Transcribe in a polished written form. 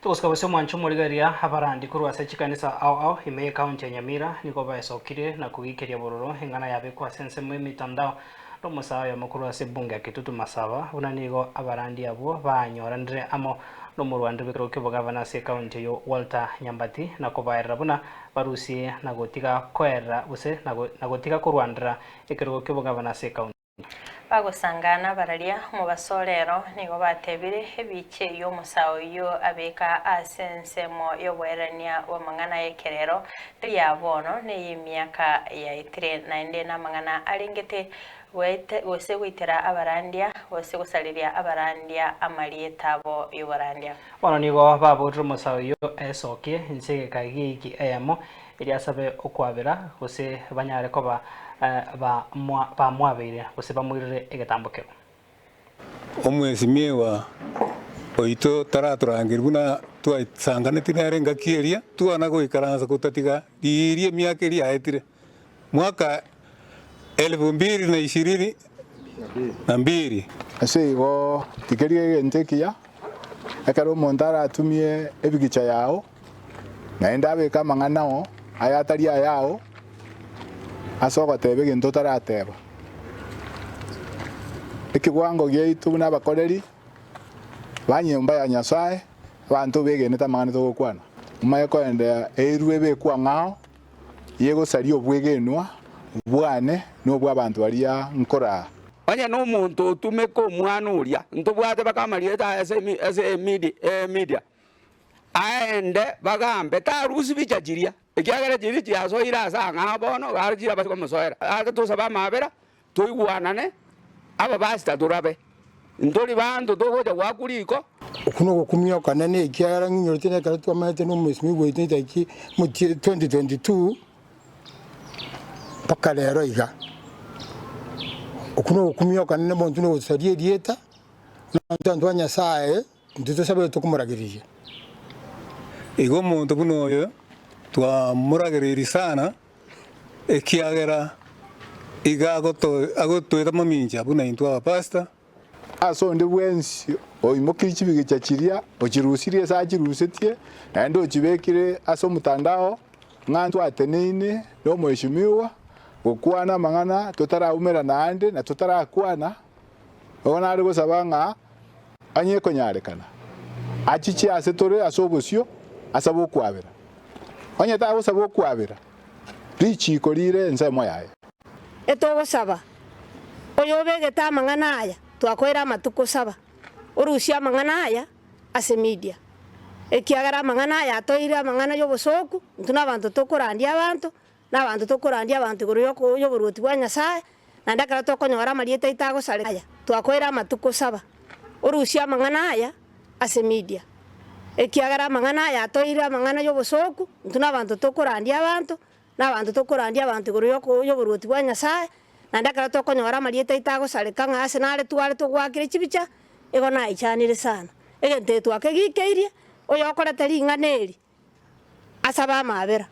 Togosika gose omwancho omorigereria abarandi korwa ase chikanisa ao ao ime y'ecounty ya Nyamira nigo baesokirie na kogikeria bororo eng'ana yabekwa ase ensemo y'emitandao nomosae oyomo korwa ase ebunge ya Kitutu Masaba buna nigo abarandi abwo banyoranire amo nomorwandire bw'ekerogo ki'obogavana ase ecounty eyio Walter Nyambati na kobaerera buna barusie na gotiga koerera gose na gotiga korwandera ekerogo ki'obogavana ase ecounty. Bagosangana bararia omobaso o rero nigo batebire ebiche y'omosaa oyio abeka ase ensemo y'oboererania bw'amang'ana y'ekerero teri ya bono ney'emiaka yaetire naende namang'ana arengete gose goitera abarandia gose gosareria abarandia amarieta abo y'oborandia. Bono nigo baborire omosaa oyio esokie inse egeka gi'eiki eyemo, erio asabe okwabera, gose banyare koba bamwabeire, gose bamoirire egetambokero. Omwesimigwa oito taratorangeria buna twaisanganetie nere engaki eria, twana goikaransa gotatiga riiria emiaka eria yaetire, mwaka elfu mbili na ishirini na mbili. Ase igo tikeri egento ekiya ekero omonto aratumie ebigicha yao. Naende abeke amang'ana ao ayatari ayao ase ogoteba egento otarateba. Ekewango giaito buna abakoreri ba nyomba ya Nyasae, abanto begenete amang'ana togokwana, omanye koendea eirwe ebekwe ang'ao y'egosaria obwegenwa bwane na obw'abanto baria nkoraa. Onye nomonto otumeka omwana oria, ntobwate baka amarieta aye ase emedia. Aende bagambe, tarusia bicha chiria, ekiagera chiria chiasoire ase ang'ao bono, iga chirabase komosoera. Ase tosabe amabera, toigwanane, abapastor torabe, ntori banto togocha goakwa riko. Okwo nogokumia okonene, ekiagera ng'inyorete nekero twamenyete nomwesimigwa oito Ntaiki mochie 2022 mpaka rero iga. Okwo nogokumia okonene monto nogosaria erieta, na abanto ba Nyasaye. Intwe tosabete tokomoragereria. Igo omonto buna oyo twamoragereirie sana, ekiagera iga agotoeta mamincha buna intwe abapastor. Ase onde bwensi oimokirie chibigicha chiria, ochirusirie ase achirusetie, naende ochibekire ase omotandao, ng'a ntwateneine nomoeshimiwa gokwana amang'ana totaraumera naende na totarakwana, Igo nare gosaba ng'a onye ekonyarekana, achiche ase tore ase obosio asabe okwabera. Onye tagosaba okwabera, richiiko rire ensemo yaye. Etogosaba, oyobegete amang'ana aya, twakoire amatuko saba, orusie amang'ana aya ase media, ekiagera amang'ana aya atoire amang'ana y'obosooku, intwe nabanto tokorandia abanto, Na abanto tokorandia abanto igoro y'oboruoti bwa Nyasae, naende ekero tokonyora amarieta aito agosareka aya, twakoire amatuko saba. Orusie amang'ana aya ase media, ekiagera amang'ana aya atoire amang'ana y'obosooku, intwe nabanto tokorandia abanto, na abanto tokorandia abanto igoro y'oboruoti bwa Nyasae, naende ekero tokonyora amarieta aito agosareka ng'a ase nare tware togoakire chibicha, igo naichanire sana. Egento eke twakegikeirie, oyokorete ring'ana eri, asabe amabera.